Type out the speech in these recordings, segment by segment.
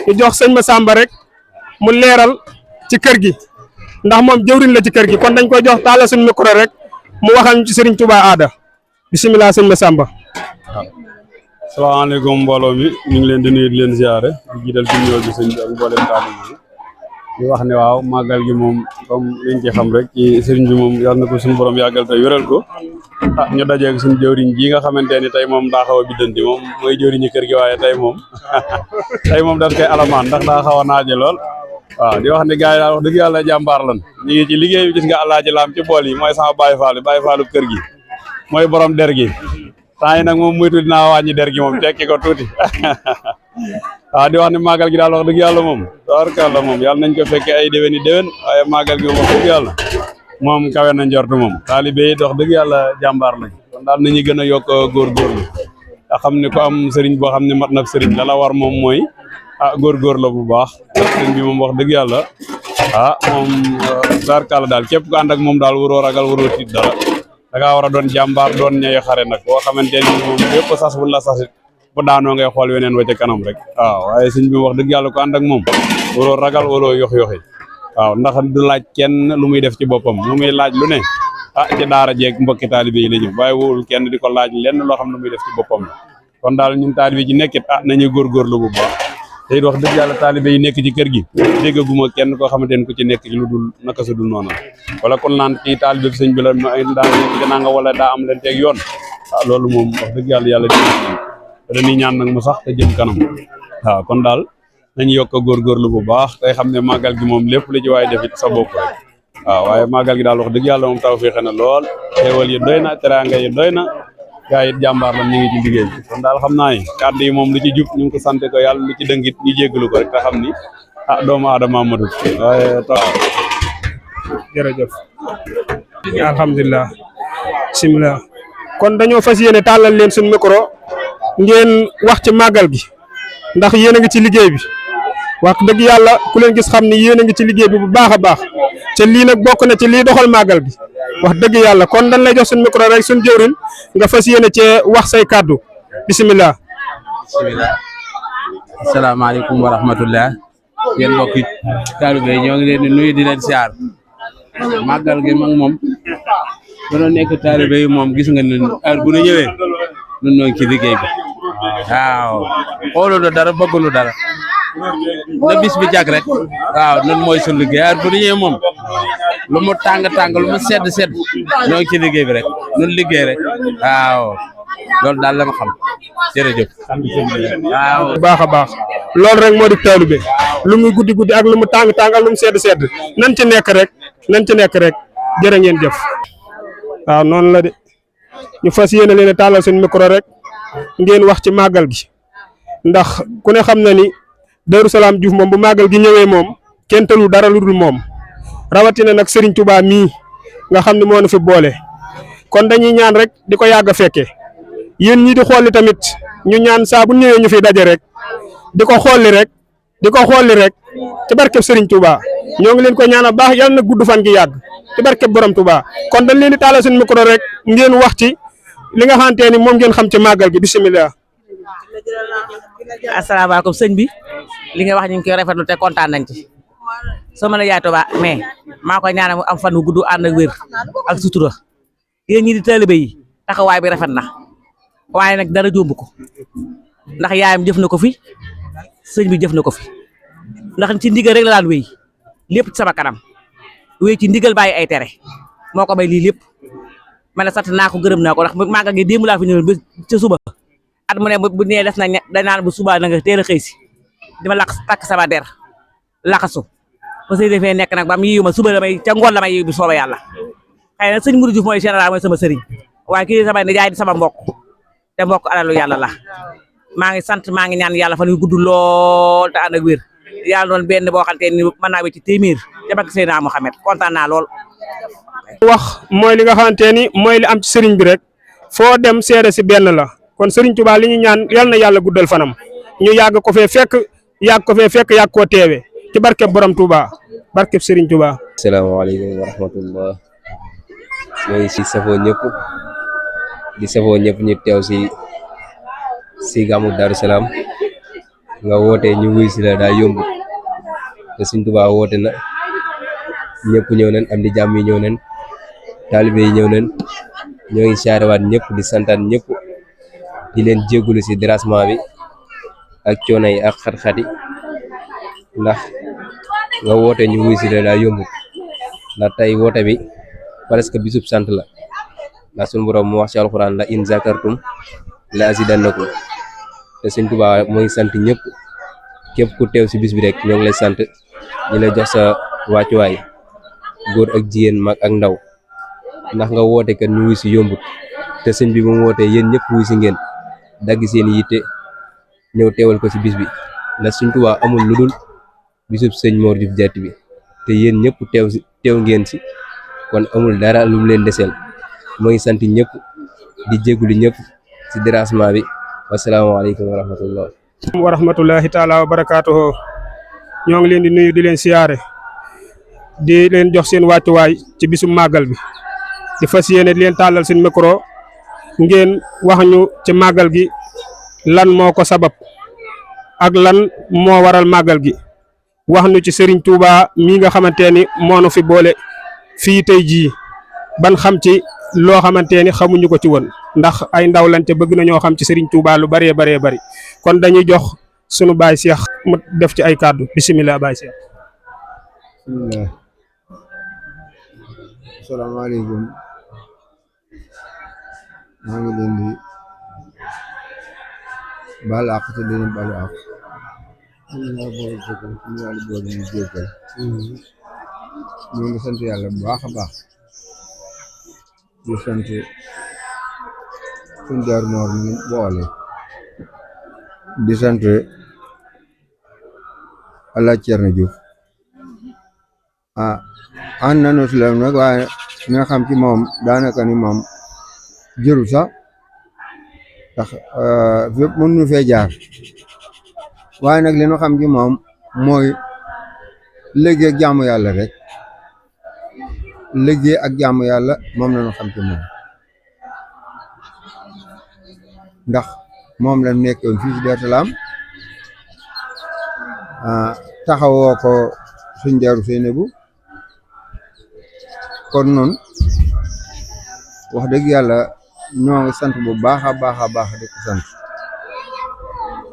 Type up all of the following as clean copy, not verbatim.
ñu jox sëñ Massamba rek mu leeral ci kër gi ndax moom jëwriñ la ci kër gi kon dañ koy jox taala suñu micro rek mu waxal ci Serigne Touba Aada bisimilah sëñ Massamba. salaamaaleykum mbooloo mi ñu ngi leen di nuyu di leen ziare di jiital ci nuyoo bi sëñ bi ak mboolem taalibe yi di wax ne waaw màggal gi moom comme liñ ci xam rek ci sëriñ bi moom yàlla na ko suñu borom yàggal te wéral ko ñu dajeeg suñu jëwriñ ji nga xamante ni tey moom daa xaw a biddanti moom mooy jëwriñu kër gi waaye tey moom tey moom dañ koy alamaan ndax daa xaw a naaje lool waaw di wax ne gars yi daal wax dëgg yàlla jàmbaar lan ñu ngi ci liggéey bi gis nga àllaaji laam ci bool yi mooy sama Baye Fallu kër gi mooy borom der gi temps yi nag moom muytu dinaa wàññi der gi moom tekki ko tuuti waaw di wax ne màggal gi daal wax dëgg yàlla moom tabarkàlla moom yàlla nañ ko fekkee ay déwéni déwén waaye màggal gi moom wax dëgg yàlla moom kawe na njort moom taalibe yi wax dëgg yàlla jàmbaar lañ kon daal nañu gën a yokk góorgóorlu nga xam ne ko am sëriñ boo xam ne mat na sëriñ la war moom mooy góorgóor la bu baax sëriñ bi moom wax dëgg yàlla moom tabarkàlla daal képp ku ànd ak moom daal waroo ragal waroo tiit dara da ngaa war a doon jàmbaar doon ñayu xare nag boo xamante ni moom yëpp sas bu la sasit bu daanoo ngay xool weneen wa ca kanam rek waaw waaye sëñ bi wax dëgg yàlla ko ànd ak moom waroo ragal waroo yox-yoxi waaw ndax du laaj kenn lu muy def ci boppam lu muy laaj lu ne ci daara jeeg mbokki taalibe yi la ñu bàyyi wowul kenn di ko laaj lenn loo xam ne muy def ci boppam la kon daal ñun taalibe ci nekkit nañuy góorgóorlu bu baax te it wax dëgg yàlla taalibe yi nekk ci kër gi déggaguma kenn koo xamante ne ku ci nekk ci lu dul naka sa dul noonu wala kon naan kii taalibe sëñ bi la daa nekk nga wala daa am leen teeg yoon loolu moom wax dëgg yàlla te dañuy ñaan nag mu sax te jëm kanam waaw kon daal nañu yokk a góorgóorlu bu baax tey xam ne màggal gi moom lépp lu ci waaye def it sa bopp rek waaw waaye màggal gi daal wax dëgg yàlla moom taw féexe na lool xéewal yi doy na teraanga yi doy na gaa yi jàmbaar la ñu ngi ci liggéey bi kon daal xam naa ni kàddu yi moom lu ci jub ñu ngi ko sant ko yàlla lu ci dëngit ñu jéggalu ko rek te xam ni doomu aadama matut waaye jërëjëf alhamdulilah bisimilah kon dañoo fas yéene tàllal leen suñu micro ngeen wax ci màggal gi ndax yéen a ngi ci liggéey bi wax dëgg yàlla ku leen gis xam ni yéen a ngi ci liggéey bi bu baax a baax te lii nag bokk na ci lii doxal màggal gi wax dëgg yàlla kon dañ lay jox suñu micro rek suñu jëwrin nga fas yéene cee wax say kàddu bisimilah. asalaamaaleykum wa rahmatullah yéen mbokki taalibe yi ñoo ngi leen di nuyu di leen siyaar màggal gi mag moom dañoo nekk taalibe yi moom gis nga ne heure bu ñu ñëwee ñun ñoo ngi ci liggéey bi waaw xoolunu dara bëggunu dara na bis bi jag rek waaw ñun mooy suñu liggéey heure bu ñu ñëwee moom lu mu tàng lu mu sedd ñoo ngi ci liggéey bi rek ñun liggéey rek waaw loolu daal la ma xam jërëjëf waaw bu baax a baax loolu rek moo di taalibe lu muy guddi ak lu mu tàng ak lu mu sedd nan ci nekk rek jërë ngeen jëf waaw noonu la de ñu fas yéene leen a tàllal seen micro rek ngeen wax ci màggal gi ndax ku ne xam na ni Darou Salam Diouf moom bu màggal gi ñëwee moom kenn tëlu dara lu dul moom rawatina nag Serigne Touba mii nga xam ne moo na fi boole kon dañuy ñaan rek di ko yàgg a fekke yéen ñi di xooli tamit ñu ñaan saa bu ñëwee ñu fi daje rek di ko xooli rek ci barkeb Serigne Touba ñoo ngi leen koy ñaanal baax yàlla na gudd fan gi yàgg ci barkeb borom Touba kon dañ leen di taalal seen micro rek ngeen wax ci li nga xamante ni moom ngeen xam ci màggal gi bisimilah. asalaamaaleykum sëñ bi li nga wax ñu ngi koy rafetlu te kontaan nañ ci soo mën a yaay Touba mais maa koy ñaanal mu am fan wu gudd ànd ak wér ak sutura yéen ñi di taalibe yi taxawaay bi rafet na waaye nag dara jomb ko ndax yaayam jëf na ko fi sëñ bi jëf na ko fi ndax ci ndigal rek la daan wéy lépp ci sama kanam wéy ci ndigal bàyyi ay tere moo ko bay lii lépp ma ne sant naa ko gërëm naa ko ndax màggal gi démb laa fi ñëw ba ca suba at mu ne bu nee des na dañ naan bu subaa na nga teel a xëy si dima takk sama der laxasu parce que defee nekk nag ba mu yiwu ma suba ca ngoon la may yiw bi sooba yàlla xëy na sëñ Mourou Diouf mooy général mooy sama sëriñ waaye kii sama nijaay di sama mbokk te mbokk alalu yàlla la maa ngi sant maa ngi ñaan yàlla fan yu gudd lool te ànd ak wér yàlla doon benn boo xamante ni mën naa ci téeméer te barke Seydina Muhammad kontaan naa lool. wax mooy li nga xamante ni mooy li am ci sëriñ bi rek foo dem seede si benn la kon sëriñ Touba li ñu ñaan yal na yàlla guddal fanam ñu yàgg ko fee fekk yàgg koo teewe ci barkeb borom Touba barkeb sëriñ Touba. asalaamaaleykum wa rahmatullah mooy si safoo ñëpp di safoo ñëpp ñu teew si gàmmu Darou Salam nga wootee ñu wuy si la daa yomb te Sëñ Tuubaa woote na ñëpp ñëw nañ am di jàmm yi ñëw nañ taalibe yi ñëw nañ ñoo ngi siyaarewaat ñëpp di santaan ñëpp di leen jéggulu si dérangement bi ak coono yi ak xat-xat yi ndax nga woote ñu wuy si la daa yomb ndax tey woote bi presque bisub sant la ndax suñu borom mu wax ci alxuraan la in zakartum la azidannakum te Sëñ Tuubaa mooy sant ñëpp képp ku teew si bis bi rek ñoo ngi lay sant ñu lay jox sa wàccuwaay góor ak jigéen mag ak ndaw ndax nga woote kat ñu wuy si yombut te sëñ bi mu wootee yéen ñëpp wuy si ngeen dagg seen yitte ñëw teewal ko si bis bi ndax Sëñ Tuubaa amul lu dul bisub sëñ Mor Diouf Diatty bi te yéen ñëpp teew ngeen si kon amul dara lu mu leen deseel moo ngi sant ñëpp di jégalu ñëpp si dérangement bi wasalaamaaleykum wa rahmatullah wa rahmatullahi taala wa barakaatuhu ñoo ngi leen di nuyu di leen siyaare di leen jox seen wàccuwaay ci bisum màggal bi di fas yéene di leen tàllal seen micro ngeen wax ñu ci màggal gi lan moo ko sabab ak lan moo waral màggal gi wax ñu ci Serigne Touba mii nga xamante ni moo nu fi boole fii tey jii ban xam ci loo xamante ni xamuñu ko ci woon ndax ay ndaw lañ te bëgg nañoo xam ci Serigne Touba lu bëree bari kon dañuy jox sunu baay Cheikh mu def ci ay kàddu bisimilah baay Cheikh. bisimilah. asalaamaaleykum. maa ngi leen di baal àq te leen baalu àq. ñu ngi sant yàlla bu baax a baax. di sant suñu Daaru Noor ñu boole. di sant Alaaji Cerno Juuf ànd nañu si la nag waaye nga xam ci moom daanaka ni moom jëru sax ndax fépp mën nu fee jaar waaye nag li ñu xam ci moom mooy liggéey ak jaamu yàlla rek liggéey ak jaamu yàlla moom la ñu xam ci moom ndax moom la nekkoon fii ci Daaru Salaam taxawoo ko suñ Daaru Seynabu kon noonu wax dëgg yàlla ñoo ngi sant bu baax a baax a baax di ko sant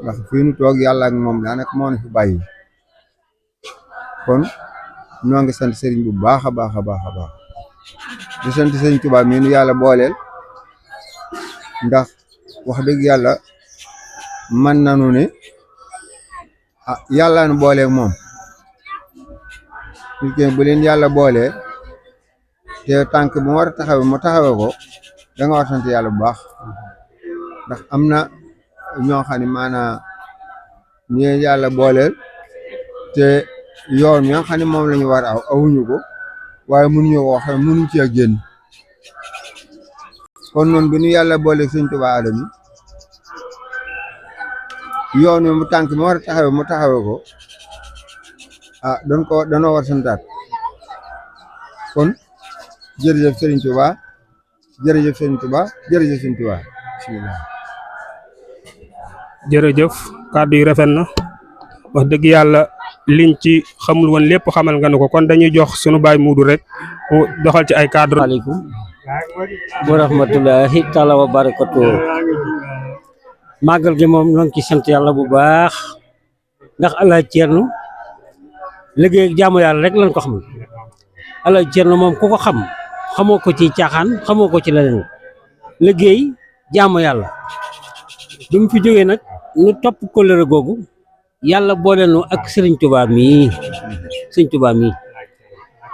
ndax fii nu toog yàlla ak moom daanaka moo ne fi bàyyi kon ñoo ngi sant sëriñ bu baax a baax a baax a baax di sant sëriñ Tuubaa mi nu yàlla booleel ndax wax dëgg yàlla man nanu ne yàlla nu booleeg moom bu leen yàlla boolee te tànk bu mu war a taxawe mu taxawe ko da nga war sant yàlla bu baax ndax am na ñoo xam ne maanaam ñu yàlla booleel te yoon mi nga xam ne moom la ñu war a awuñu ko waaye mënuñu ko wax mënuñ ci génn kon noonu bi ñu yàlla booleeg Sëñ Tuubaa Adami yoon wi mu tànk mu war a taxawe mu taxawe ko danoo war santaat kon jërëjëf Sëriñ Tuubaa jërëjëf Sëriñ Tuubaa jërëjëf Sëriñ Tuubaa bismillah. jërëjëf kàddu yi rafet na wax dëgg yàlla liñ ci xamul woon lépp xamal nga nu ko kon dañuy jox sunu baay Muudu rek mu doxal ci ay cadre. waaleykum wa rahmatullahi taala wa barakatu. màggal gi moom ñoo ngi ci sant yàlla bu baax ndax Alaaji Cerno liggéey ak jaamu yàlla rek lañ ko xam Alaaji Cerno moom ku ko xam xamoo ko ci caaxaan xamoo ko ci leneen liggéey jaamu yàlla bi mu fi jógee nag ñu topp kóllëre googu yàlla boole nu ak Serigne Touba mii Serigne Touba mii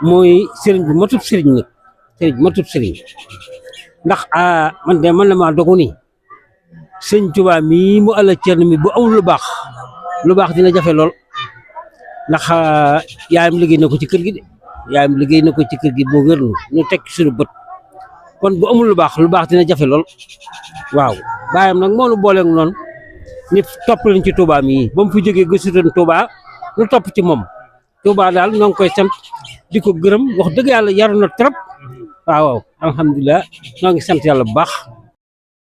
mooy Serigne bu matut Serigne nag Serigne bu matut Serigne ndax man de man la maa dogu ni Serigne Touba mii mu Alaaji Cerno mi bu amul lu baax dina jafe lool ndax yaayam liggéey na ko ci kër gi de yaayam liggéey na ko ci kër gi boo wér ñu teg suñu bët kon bu amul lu baax dina jafe lool waaw baayam nag moo nu booleeg noonu nit topp lañ ci Touba mii ba mu fi jógee gëstutoon Touba lu topp ci moom Touba daal ñoo ngi koy sant di ko gërëm wax dëgg yàlla yaru na trop waaw alhamdulilah ñoo ngi sant yàlla bu baax.